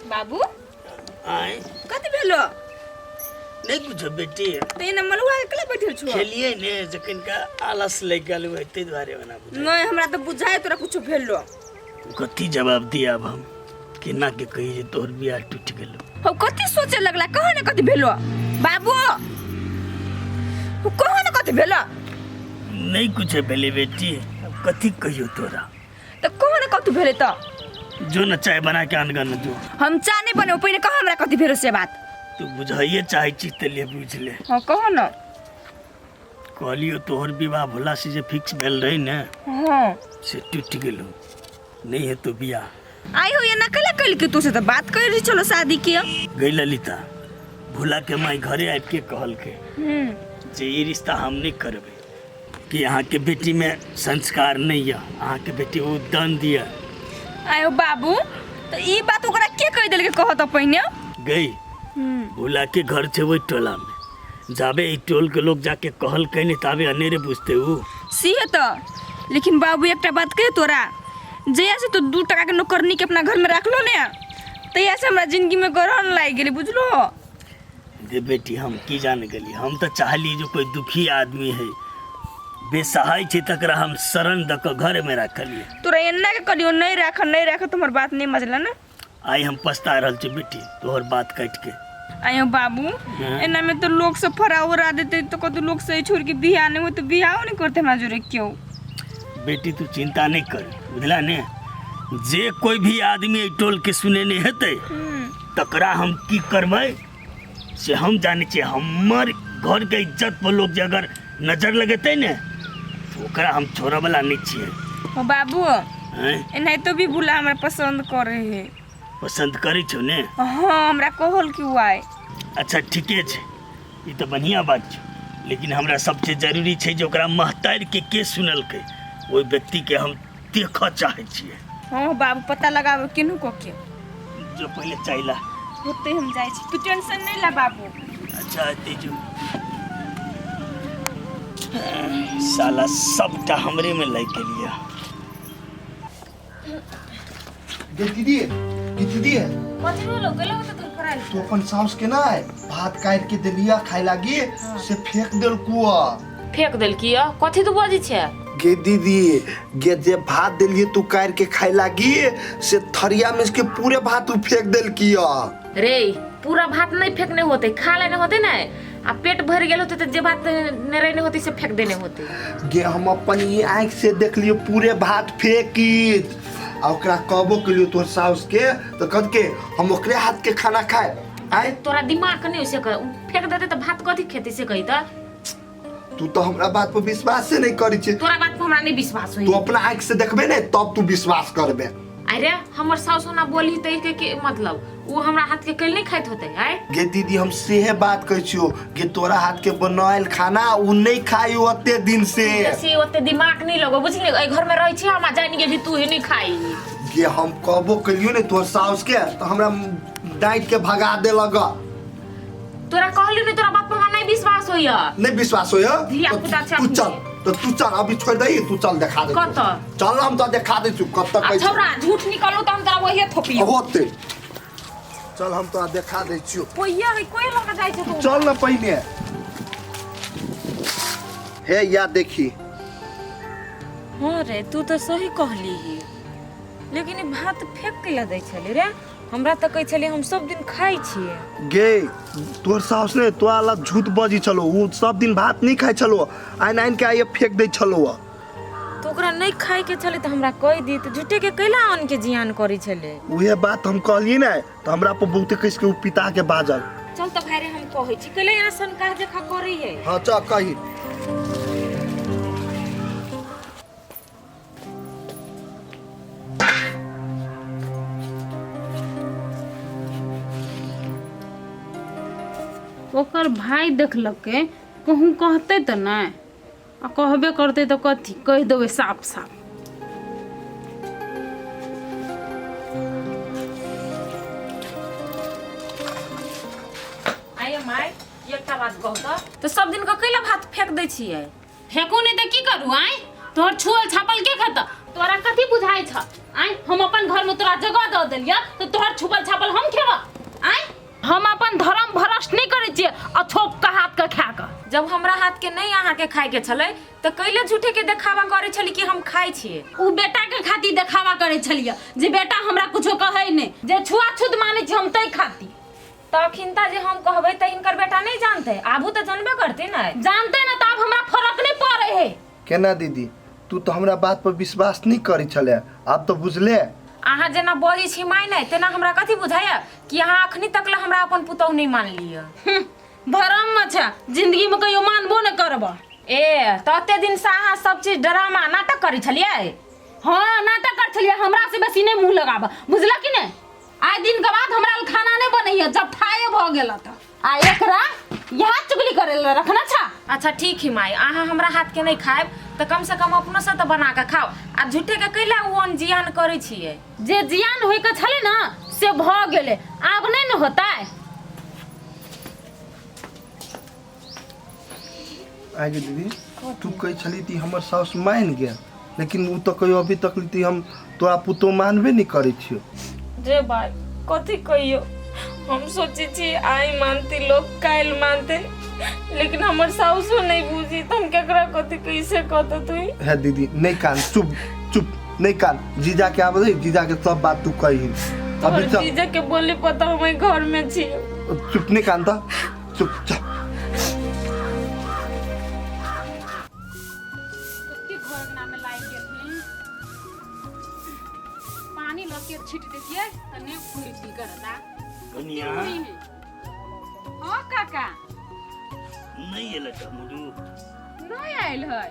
बाबू आय। कथी भेलो? नहीं कुछो बेटी। तऽ एना मलुआ के कला बैठल छो? खेलिए ने जे कनिका आलस लागि गेल होय ताहि दुआरे ओना बुझाइ। नहीं, हमरा तऽ बुझाइ तोरा कुछो भेलो। कथी जवाब दिया अब हम, केना के कही जे तोहर बियाह टूटि गेलो? हो कथी सोचे लगला, कहो ने कथी भेलो बाबू, हो कहो ने कथी भेलो? नहीं कुछ भेले बेटी, अब कथी कहियो तोरा। तऽ कहो ने कथी भेले तऽ। जो न चाय बना के आन गन जो। हम चाय नहीं बनेबो, पहिने कहो हमरा कथी भेलो से बात। तू बुझाइए चाहे छी तऽ ले बुझ ले। हाँ कहो न। कहलियो तोहर विवाह भोला से जे फिक्स भेल रही ने, हाँ, से टूटि गेलो, नहीं हेतो बियाह। आई हो ये नकला कल के तू से तो बात कर रही चलो शादी के। गई ललिता, भोला के माई घरे आबि के कहलकै जे ई रिश्ता हम नहीं करबै, कि अहाँके बेटी में संस्कार नहीं यऽ, अहाँके बेटी ओ दन दिअ। आयो बाबू, तो ई बात ओकरा के कहि देलकै कह तऽ पहिने? गई, भोला के घर छै ओहि टोला में, जाबे ई टोल के लोग जाके कहलकै नहीं ताबे अनेरे बुझते उ। सीहे तऽ, लेकिन बाबू एकटा बात कहे तोरा, जहिया से तू 2 टका के नौकरनी के अपना घर में राखलो ने, तहिया से हमरा जिंदगी में ग्रहण लागि गेलै, बुझलो? गे बेटी, हम की जान गेली, हम तऽ चाहली जो कोई दुखी आदमी है, बेसहाय छै, तकरा हम शरण दऽ कऽ घर में राखलियै। तोरा एना के कहलियो नहीं राख, नहीं राख, तुम्हार बात नहीं मजला ना। आइ हम पछता रहल छी बेटी तोहर बात काटि के। आयो बाबू, हाँ। एना में तो लोग सब फरा उड़ा देते तो कतो लोग से छोड़ के बियाह नहीं हो तो बियाह नहीं करते हमरा जोरे क्यों। बेटी तू चिंता नहीं कर, बुझला ने, जे कोई भी आदमी एहि टोल के सुनेने हेतै तकरा हम की करबै से हम जानै छियै। हमर घर के इज्जत पर लोग जे अगर नजर लगेतै ने तऽ ओकरा हम छोड़ऽ वाला नहि छियै। हो बाबू, आँय? एनाहितो भी भूला हमरा पसंद करे है। पसंद करै छौ ने? हाँ, हमरा कहल कि उ आए। अच्छा ठीके छै, ई तऽ बढ़िआँ बात छौ, लेकिन हमरा सबसे जरूरी छै जे ओकरा महतारिके के सुनलकै, ओहि व्यक्तिके हम देखऽ चाहै छियै। हाँ बाबू, पता लगाबो केनहु कऽ के। जो पहिले चाय ला। होते हम जाइ छी, तू टेंशन नहीं ला बाबू। अच्छा एते जो साला सबटा हमरे में लागि गेलिया। गे दीदी, गे दीदी। कथी भेलो? गेलो तऽ तोर फराइल। तू अपन साउस के ना भात काटि के देलिया खाय लागी, से फेंक देलकुआ। फेंक देलकी? कथी तू बजै छै? गे दीदी, गे जे भात देलिए तू काटि के खाय लागी, से थरिया में के पूरे भात तू फेंक देलकी। रे पूरा भात नहीं फेंकने होते, खा लेने होते ना, आ पेट भर गेल होते तो जे भात नहीं रहने होते से फेंक देने होते। गे हम अपन ये आँख से देख लियो पूरे भात फेंकित, आ ओकरा कहबो केलियो तोहर साउस के तो कह के हम ओकरे हाथ के खाना खाए आए। तोरा दिमाग नहीं से कह, फेंक देते तो भात कथी खेते से कही त। तू तो हमरा बात पर विश्वास से नहीं करी छे। तोरा बात पर हमरा नहीं विश्वास होई। तू अपना आँख से देखबे ने तब तू विश्वास करबे। अरे हमर साउस ओना बोली त के के मतलब वो हमरा हाथ के कैल नहीं खाइत होते आय। गे दीदी हम सेहे बात कहै छियो, गे तोरा हाथ के बनायल खाना उ नहीं खाई ओते दिन से। से ओते दिमाग नहीं लगो बुझली, एहि घर में रहै छी हम जानि गेली तू ही नहीं खाई। गे हम कहबो कलियो ने तोहर साउस के तो हमरा डांट के भगा देलक। तोरा कहली नहीं, तोरा बात पर हमरा नहीं विश्वास होइया। नहीं विश्वास होइया? धिया पुता छै तू चल, तो तू चल अभी छोड़ दही, तू चल देखा दे। कत? चल हम तो देखा दे छु कत आ कैसे। छौरा झूठ निकालू त हम तोरा वही थोपियो। होते चल हम तो देखा दे छियो। कोइया है कोई लगा जाय छै तू। चल ना पहिने। हे या देखी। हां रे तू तो सही कहली ही, लेकिन ई भात फेंक के ला दै छली रे, हमरा तऽ कहै छलियै हम सब दिन खाइ छियै। गे तोहर साउस ने तोरा ला झूठ बजी छलो, उ सब दिन भात नहीं खाइ छलो, आनि आनि के आइए फेंक दै छलो। तऽ ओकरा नहीं खाइ के छलै तऽ हमरा कहि दी, तऽ झूठे के कैला अन्न के जियान करै छलै। उहे बात हम कहलियै ने तऽ हमरा पर बहुते कस के उ पिता के बाजल। चल तऽ भाई रे हम कहै छी कैला यहाँ सनकाह जखा करै है। हाँ चल कही। ओकर भाय देखलकै कहूँ कहतै तऽ नहि, आ कहबे करतै तऽ कथी कहि देबै साफ साफ। आइए माय एकटा बात कहू तऽ सब दिन के कैला भात फेंक दै छियै? फेंकू नहीं तऽ की करू? आँय तोहर छुअल छापल के खेतऽ? तोरा कथी बुझाइ छ? आँय हम अपन घर में तोरा जगह दऽ देलियऽ तऽ तोहर छुपल छापल हम खेबै? जब हमरा हाथ के नहीं अहाँ के खाए के छलै तऽ कैले झूठे के देखावा करै छली कि हम खाइ छियै। उ बेटा के खातिर देखावा करै छलियै जे बेटा हमरा कुछो कहै नहि, जे छुआछूत मानै छी हम तै खातिर। तऽ अखिनता जे हम कहबै तऽ हिनकर बेटा नहीं जानते, आबू तऽ जानबे करते ने। जानते ने तऽ आब हमरा फरक नहीं पड़े है। केना दीदी, तू तऽ हमरा बात पर विश्वास नहीं करै छले, आब तऽ बुझले। अहाँ जेना बजै छी माय नहि तेना हमरा कथी बुझाइया कि अहाँ अखनी तक ले हमरा अपन पुतहु नहीं मान लिअ। भरम में छै, जिंदगी में कहियो मानबो नहीं करब। ए तऽ एते दिन से अहाँ सब चीज ड्रामा नाटक करै छलियै? हाँ नाटक करै छलियै, हमरा से बेसी नहीं मुँह लगाब, बुझल कि नहीं? आइ दिन के बाद हमरा लग खाना नहीं बनैया जब ठाए भ गेल त। आ एकरा यहाँ चुगली करे ला रखना छा। अच्छा ठीक है माई, अहाँ हमरा हाथ के नहीं खाएब त कम से कम अपनो से त बना के खाओ। आ झूठे के कैला उ अनजियान करै छियै? जे जियान होय के छले ना से भ गेले, आब नहीं न होतै। आगे दीदी तू कहै छली ती हमर साउस मान गेल, लेकिन उ तऽ कहियो अभी तक ती हम तोरा पुतोह मानबे नहीं करै छियो। रे भाई कथी कहियो, हम सोचे छी आइ मानती लोग काल्हि मानते, लेकिन हमर साउसो नहीं बुझी त हम केकरा कथी कैसे कहत तू। हे दीदी नहीं कान, चुप चुप नहीं कान, जीजा के आबे, जीजा के सब बात तू कही। अभी तोहर जीजा के बोली पता हम घर में छी। चुप नहीं कान त चुप चुप। पानी लग के छीट देतियै त ने फुर्ती करता। कनिया। हाँ काका। नहीं एलै टमुरू। नहीं आयल है।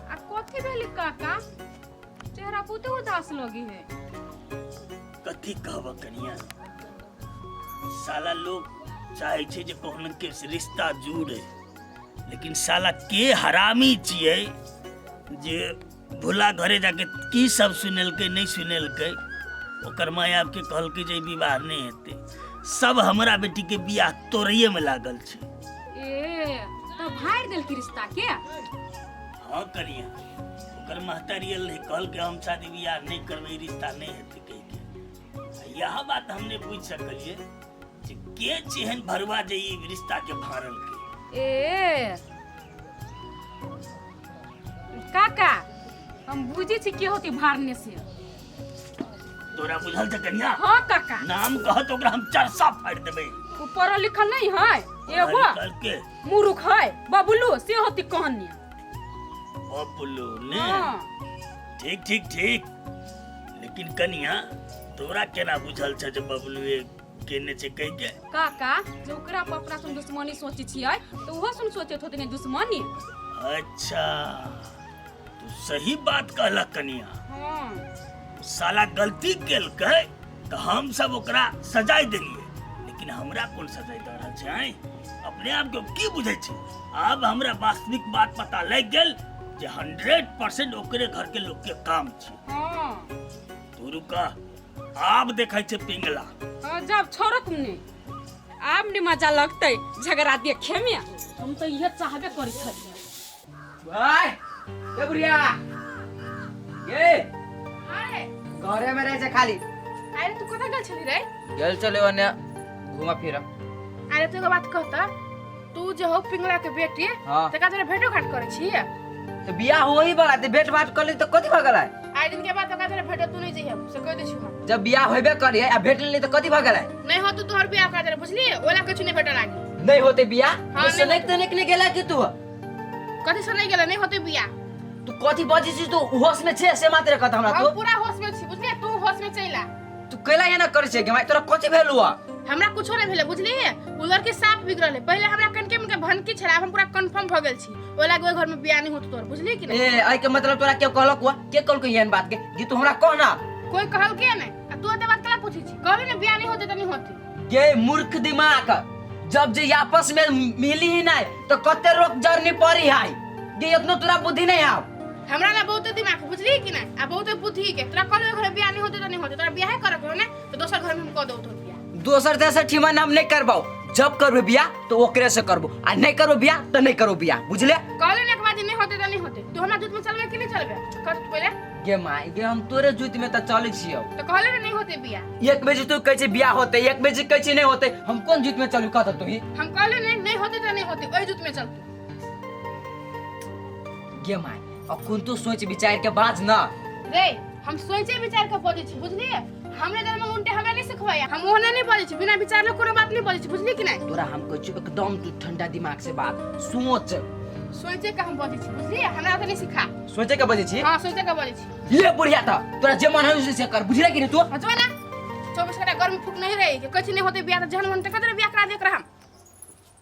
आ कथी भेलै काका, चेहरा बहुते उदास लगी है। कथी कहब कनिया, साला लोग चाहे छै जे कहुना के रिश्ता जुड़े, लेकिन साला के हरामी छियै जे भोला घरे जाके की सब सुनेलकै नहीं सुनेलकै। ओकर माय आबके कहलकै जे ई विवाह नहीं हेतै, सब हमरा बेटी के बियाह तोड़ैये में लागल छै। ए त भाड़ देलकी रिश्ता के? हाँ कनिया, ओकर महतारी एल रहे, कहलकै हम शादी बियाह नहीं करबै, ई रिश्ता नहीं हेतै कहिके। यह बात हमने बुझि सकलियै जे के चेहन भरुआ जे ई रिश्ता के भाड़लकै। ए काका हम बुझै छी के होती भाड़ने से। तोरा बुझल छै कनिया? हाँ काका। नाम कहत ओकरा हम चरसा फाड़ि देबै। ओ पढ़ल लिखल नहीं है, एगो पढ़ल लिखल के मूर्ख है बबलू से होती कहनी। बबलू ने? हाँ। ठीक ठीक ठीक, लेकिन कनिया तोरा केना बुझल छै जे बबलू केने छै कहि के? काका जे ओकरा पर अपना सुन दुश्मनी सोचै छियै तऽ ओहो सुन सोचैत होतै ने दुश्मनी। अच्छा तू सही बात कहलक कनिया। हाँ। साला गलती केलकै तऽ हम सब ओकरा सजाय देलियै, लेकिन हमरा कोन सजाय दऽ रहल छै? आँय? अपने आप के की बुझै छै? आब हमरा वास्तविक बात पता लागि गेल जे 100% ओकरे घर के लोग के काम छै। हाँ। तू रुका, आब देखै छै पिंगला। हाँ, जब छोड़क ने आब ने मजा लगतै झगड़ा देखे में। हम तो इहे चाहबे करी छलियै। भाई, ए बुढ़िया, ये अरे घरे में रहे छे खाली। अरे तू कतऽ गेल छली रे? गेल चले ओने घुमा फिरा। अरे तू एगो बात कहता, तू जे हो पिंगला के बेटी, हाँ। तकरा तोरा भेंटो घाट करै छी? तो बियाह हो ही वाला ते भेंट भाट कर ली तो कथी भऽ गेलै? आइ दिन के बाद ओकरा तोरा भेंटो तू नहीं जइहे, से कह दै छी हम। जब बियाह होबे करी आ भेंट लेली तो कथी भऽ गेलै? नहीं हो तो तोहर बियाह ओकरा तोरा बुझली, ओला किछु नहीं भेटऽ लागी। नहीं होते बियाह? हाँ, तो नहीं सनक होते। तनक नहीं गेला कि तू? कथी से नहीं गेला? नहीं होते बियाह। तू कथी बजै छी? तू होश में छे से मात्र कहत हमरा हम तू? पूरा होश में छी बुझली, तू होश में चलि आ। तू कैला एना करै छे गे माय, तोरा कथी भेल हुआ? हमरा कुछो नहीं भेलै बुझली, उ लड़की साफ बिगड़ल है। पहले हमरा कनके मनके भनकी छला, आब हम पूरा कंफर्म भ गेल छी ओला के ओइ घर में बियाह नहीं होत तोर, बुझली कि नहीं? ए आई के मतलब तोरा के कहलक हुआ? के कहलक एहन बात के? जी तू हमरा कह ना। कोई कहल के नहीं, आ तू एते बात केला पूछै छी? कहली ने बियाह नहीं होते त नहीं होते। गे मूर्ख दिमाग, जब जे आपस में मिली ही नहीं तो कते रोक जरनी पड़ी है। गे इतना तोरा बुद्धि नहीं आव। हमरा ना बहुते दिमाग है, बुझली कि नहीं? आ बहुते बुद्धि के तोरा कहलो घर में बियाह नहीं होते त नहीं होते, तोरा बियाह करे के हो ने तो दोसर घर में हम कह दौ तोर बियाह। दोसर तेसर ठीमा नाम नहीं करबाओ, जब करबो बियाह तो ओकरे से करबो, आ नहीं करबो बियाह तो नहीं करबो बियाह, बुझले? कहले ने एक बार नहीं होते त नहीं होते, तू हमरा जूत में चलबे कि नहीं चलबे? कह तू पहिले। गे माय गे, हम तोरे जूत में त चलै छियौ। तो कहले ने नहीं होते बियाह। एक बजे तू कहै छै बियाह होते, एक बजे कहै छै नहीं होते, हम कोन जूत में चलू कह त तू ही? हम कहले ने नहीं होते त नहीं होते, ओइ जूत में चल तू। गे माय, अखन तू सोच विचार के बाज ना। रे हम सोचे विचार के बजै छी, बुझलिए? हमरे जन्म उनटे हमरा नहीं सिखवाया, हम ओहने नहीं बजै छी, बिना विचार ले कोनो बात नहीं बजै छी, बुझली कि नहीं? तोरा हम कहै छी एकदम तू ठंडा दिमाग से बात सोच। सोचे के हम बजै छी, बुझलिए? हमरा तो नहीं सिखा। सोचे के बजै छी? हां, सोचे के बजै छी। ले बुढ़िया, त तोरा जे मन है से कर, बुझले कि नहीं तू? हाँ, जो ना 24 घंटा गर्मी फूक नहीं रही कि कुछ नहीं होते बियाह, तो जहन मन तक बियाह करा दे एकरा हम।